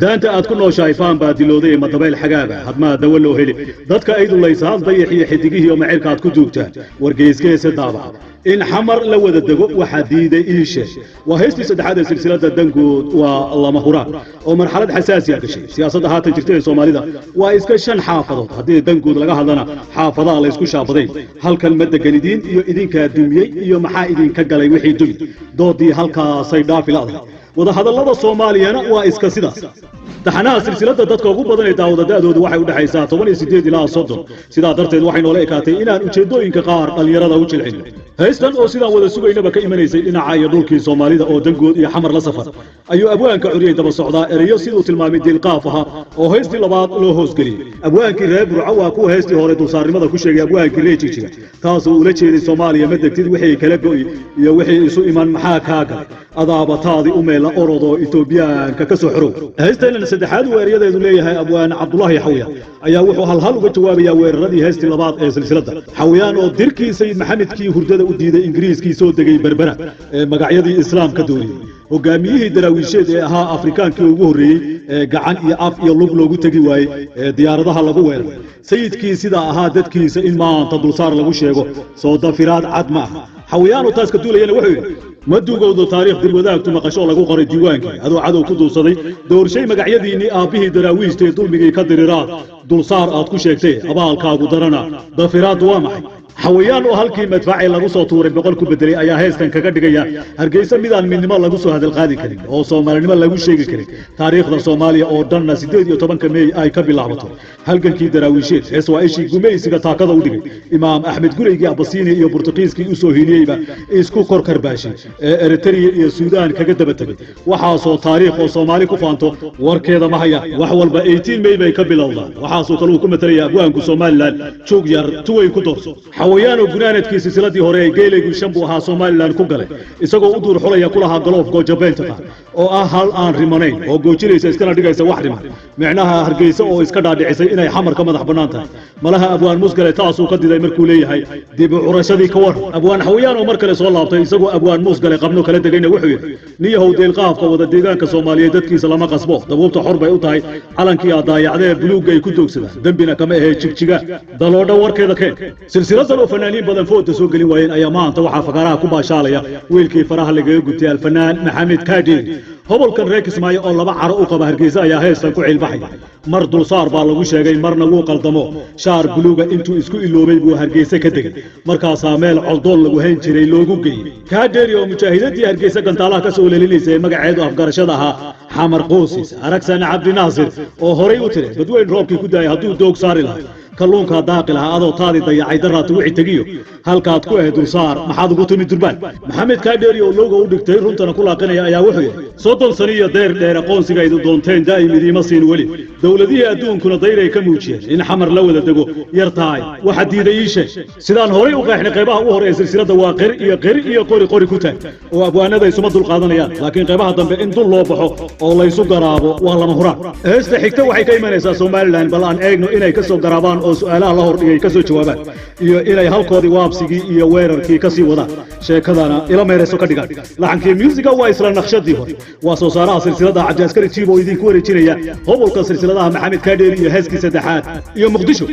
Daanta aad ku nooshahay faan baa dilooday, ma dabayl xagaaba hadmaa dawo loo heli? Dadka aydulaysaad dayax iyo xidigihii oo maceylka aad ku duugtaan wargeyskeesa daabaca in Xamar la wada dego waxaa diiday ii sheeg. Waa heystii saddexaad ee silsiladda Danguud Waa Lama Huraan oo marxalad xasaasiya gashay. Siyaasadda haatan jirta ee Soomaalida waa iska shan xaafadood. Haddii danguud laga hadlana, xaafadaha laysku shaabaday, halkan ma deganidiin iyo idinkaa dumiyey iyo maxaa idinka galay wixii dumi, doodii halkaasay dhaafi la'dahay. Wadahadallada Soomaaliyana waa iska sidaas. Taxanaha silsiladda dadka ugu badan ee daawada da'doodu waxay u dhexaysaa 18 ilaa 30. Sidaa darteed waxay noola ekaatay inaan ujeeddooyinka qaar dhallinyarada u jilcino. Heystan oo sidaan wada sugaynaba ka imanaysay dhinaca iyo dhulkii Soomaalida oo dangood iyo Xamar la safar ayuu abwaanka curiyey daba socdaa ereyo siduu tilmaamay diilqaaf ahaa oo heystii labaad loo hoosgeliyey. Abwaankii reer Burco waa kuwa heystii hore dulsaarnimada ku sheegay abwaankii reer Jigjiga, taasoo ula jeeday Soomaaliya ma degtid, wixii kala go'i iyo wixii isu iman maxaa kaa galay, adaabataadii u meela orodoo Etoobiyaanka ka soo xorow. Heysteenan saddexaad uu eryadeedu leeyahay abwaan Cabdulaahi Xawiyaan ayaa wuxuu halhal uga jawaabayaa weeraradii heystii labaad ee silsiladda. Xawiyaan oo dirkii Sayid Maxamedkii hurdada u diiday Ingiriiskii soo degay Berbera ee magacyadii Islaamka dooriyey, hogaamiyihii Daraawiisheed ee ahaa Afrikaankii ugu horreeyey ee gacan iyo af iyo lug loogu tegi waayey ee diyaaradaha lagu weeraray, sayidkii sidaa ahaa dadkiisa in maanta dulsaar lagu sheego soo dafiraad cad ma aha. Xawiyaanu taas ka duulayana wuxuu yidhi: ma dugowdo taariikh dirwadaagtu maqasho lagu qoray diiwaankii adoo cadow ku duubsaday doorshay magacyadiinnii aabbihii Daraawiishta ee dulmigii ka diriraad dulsaar aad ku sheegtay, abaalkaagu darana, dafiraaddu waa maxay? Xawayaan oo halkii madfaacii lagu soo tuuray 100 ku bedelay ayaa heestan kaga dhigaya Hargeysa midaan midnimo lagu soo hadalqaadi karin oo Soomaalinimo lagu sheegi karin, taariikhda Soomaaliya oo dhanna 18-ka Meey ay ka bilaabato halgankii Daraawiisheed hees waa ishii gumaysiga taakada u dhigay, Imaam Axmed Gureygii Abasiiniya iyo Burtuqiiskii u soo hiiliyeyba isku kor karbaashay ee Eritrea iyo Suudaan kaga daba tegay. Waxaasoo taariikh oo Soomaali ku faanto warkeeda ma hayaan. Wax walba 18 May bay ka bilowdaan. Waxaasoo kale uu ku matalaya abwaanku Somalilan joog yar tuweyn ku doorso. Xawayaan oo gunaanadkii silsiladii hore ee geelaygu shan buu ahaa Somalilan ku galay, isagoo u duur xulaya kulahaa galoof goojabeynta qaar oo ah hal aan rimanayn oo goojinaysa iskana dhigaysa wax riman, micnaha Hargeysa oo iska dhaadhicisay inay Xamar ka madax bannaan tahay. Malaha abwaan Musgale taasuu ka diday markuu leeyahay dib u curashadii ka war. Abwaan Xawayaan oo mar kale soo laabtay isagoo abwaan Musgale qabno kala degayna wuxuu yidhi: niyahow, deelqaafka wada deegaanka Soomaaliyeed dadkiisa lama qasbo, dabuubta xor bay u tahay, calankii aad daayacdee buluugga ay ku doogsadaan dembina kama ahee, Jigjiga daloodha warkeeda keen. Silsiladan oo fanaaniin badan fooda soo gelin waayeen ayaa maanta waxaa fakaaraha ku baashaalaya wiilkii faraha lagaga gutay, alfanaan Maxamed Kaadheeri. Hobolkan reer Kismaayo oo laba caro u qaba Hargeysa ayaa heestan ku ciilbaxaya. Mar dulsaar baa lagu sheegay, marna wuu qaldamo, shaar buluuga intuu isku iloobay buu Hargeysa ka degay, markaasaa meel coldoon lagu hayn jiray loogu geeyey. Kaadheeri oo mujaahidadii Hargeysa gantaalaha ka soo lelinaysa ee magaceedu afgarashada ahaa Xamar Quusis Aragsana Cabdinaasir oo horay u tiray badweyn roobkii ku daayay hadduu doog saari lahaa kalluunkaa daaqi lahaa, adoo taadii dayacay daraatu wixii tegiyo halkaad ku ahayd dulsaar maxaad ugu timi durbaan. Maxamed Kaadheeri oo lowga u dhigtay runtana ku laaqinaya ayaa wuxuu yidhi: 30 sano iyo deer dheer aqoonsigaydu doonteen daa'im idiima siin weli, dowladihii adduunkuna dayray ka muujiyeen in Xamar la wada dego yar tahay, waxa diiday ii sheeg. Sidaan horay u qeexnay, qaybaha ugu hore ee silsiladda waa qeri iyo qeri iyo qori qori ku taag oo abwaanada isuma dulqaadanayaan, laakiin qaybaha dambe in dul loo baxo oo laysu garaabo waa lama huraan. Heesta xigta waxay ka imanaysaa Somalilan. Bal aan eegno inay ka soo garaabaan oo su'aalaha la hordhigay ka soo jawaabaan iyo inay halkoodii waabsigii iyo weerarkii ka sii wadaan, sheekadana ila meerayso ka dhigaan. Laxankii muusiga waa isla naqshadii hore. Waa soo saaraha silsilada Cabdiaskari Jiib oo idinku wareejinaya hobolka silsiladaha Maxamed Kaadheeri iyo heeskii saddexaad iyo Muqdisho.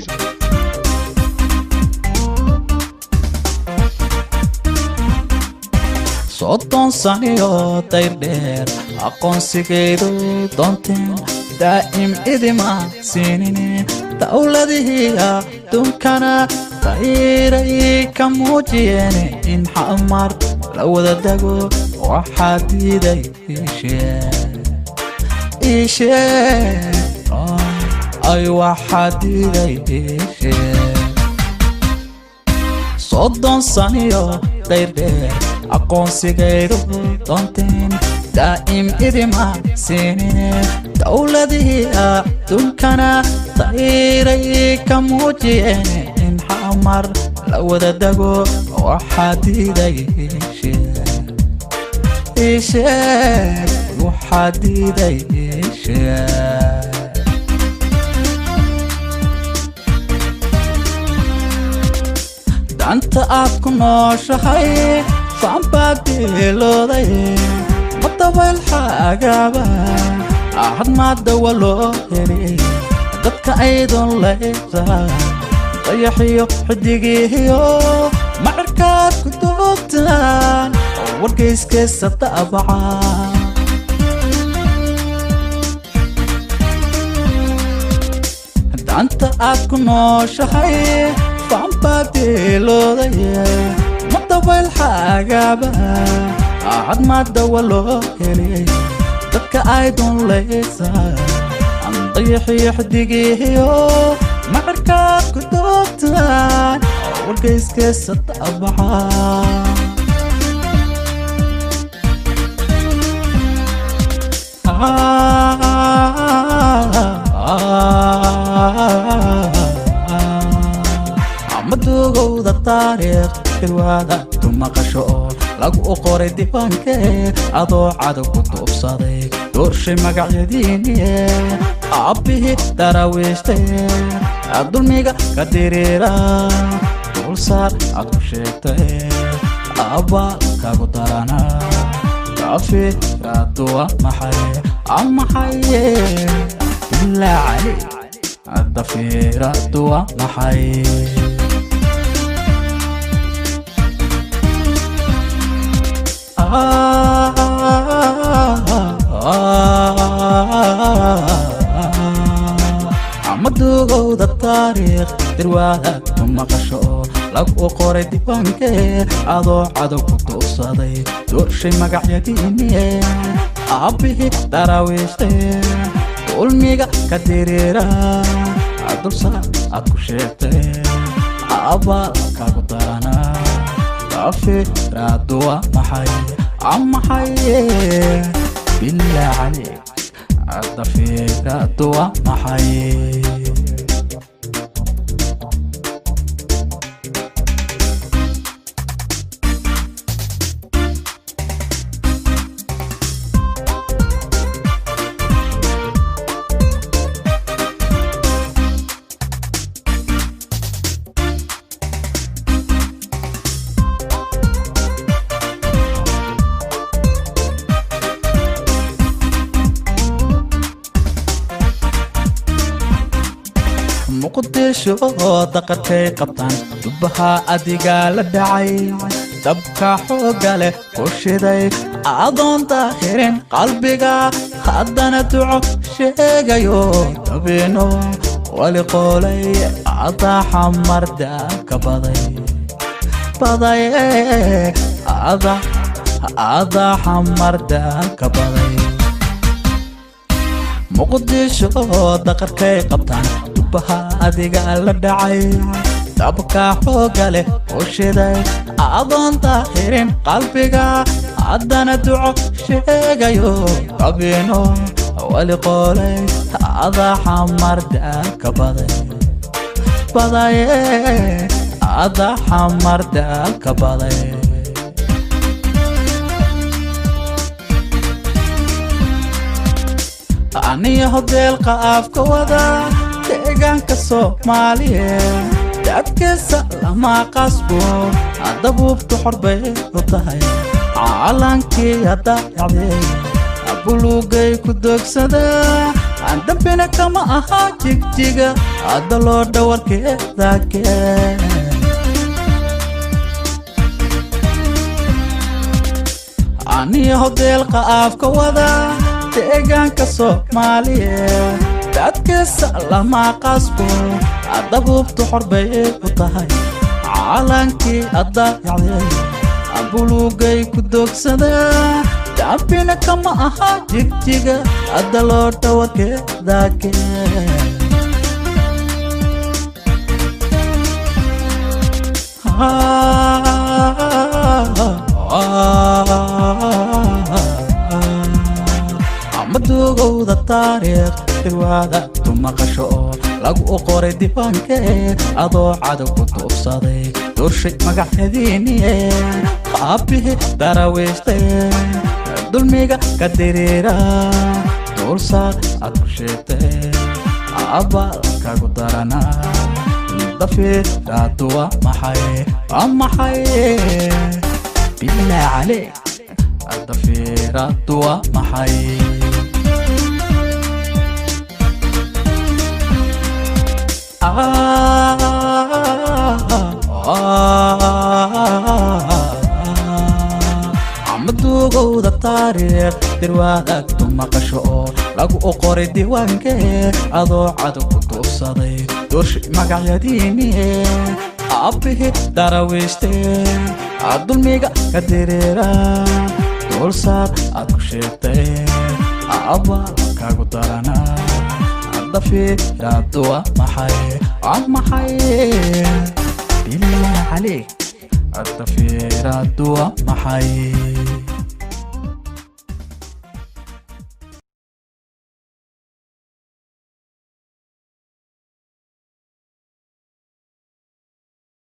30 saniyo dayrdheer aqoonsigaydu doonteen daa'im idima siinine, dowladihii adduunkana dayray ka muujiyeen in Xamar la wada dego, waxaa diiday iishee ay waxaa diiday iishee. 30 saniyo dayrdheer aqoonsigaydu doonteen daa'im idima siinine, dowladihii adduunkana dayray ka muujiyeen in Xamar la wada dego, waxaa diiday iisheeg waxaa diiday iisheeg. Danta aad ku nooshahay faan baad dilooday, ma dabayl xagaaba Hadmaada waa loo helay dadka aydon laysaa dayaxiyo xidigiiyo macirkaad ku doogtaan wargeyskiisa daabaca. Danta aad ku nooshahay faanbaadiloodaya ma dabayl xagaaba. Hadmaada waa loo helay dadka aydon laysaa dayaxiyo xidigiiyo macirkaad ku doogtaan wargeyskiisa daabaca. Madugowda taariikh dirwaada tumaqasho oo lagu qoray diiwaankee adoo cadow ku duubsaday doorshay magacyadiiniye aabbihii daraawiishtay dulmiga ka diriira dulsaar aad ku sheegtay abaalkagu darana dafiiraduwa maxay amaxaye bilaa cali dafiiraduwa maxay. Madugowda taariikh dirwaada tumaqasho oo lagu qoray diiwaankee adoo cadow ku duubsaday doorshay magacyadiiniye aabbihii daraawiishtay dulmiga ka diriira dulsaar aad ku sheegtay abaalkagu darana dafiiraduwa maxay amaxaye bilaa caliik dafiiraduwa maxay. Muqdisho daqarkay qabtaan dubbaha adigaa la dhacay dabka xooga leh ku shiday adoon daahirin qalbiga haddana duco sheegayo dabino wali qoolay adaa xamarda ka baday badaye adaa xamarda ka baday. Muqdisho daqarkay qabtaan dubbaha adiga la dhacay dabka xooga leh ku shiday adoon daahirin qalbiga haddana duco sheegayo dabino wali qoolay adaa xamarda ka baday badaye adaa xamarda ka baday. Aniyo hodeelka afka wada deegaanka Soomaaliya dadkiisa lama qasbo dabuubtu xorbay u tahay caalankii haddaacdee buluugay ku dogsadaa dambina kama aha jigjiga hadda loo dhawarkeeda kee. Aniyo hodeelka afka wada deegaanka Soomaaliya dadkiisa lama qasbo dabuubtu xorbay u tahay caalankii addaacdee buluugay ku dogsadaa dambina kama aha jigjiga hadda loo dhawarkeeda kee. Madugowda taariikh dirwaada tumaqasho oo lagu qoray diiwaankee adoo cadow ku duubsaday doorshay magacyadiiniye aabbihii daraawiishtay dulmiga ka diriira dulsaar aad ku sheegtay abaalkagu darana dafiiraduwa maxay amaxay bilaa caliik dafiiraduwa maxay. Ogowda taariikh dirwaadagtu maqasho oo lagu qoray diiwaankee, adoo cadow ku duubsaday doorshi magacyadiinni. Abbihi darawiiste dulmiga ka diriira, dulsaar aad ku sheegtay abaal kagu daranaa. Dafiiraadu waa maxay? Waa maxay? Billah calayk, dafiiraadu waa maxay?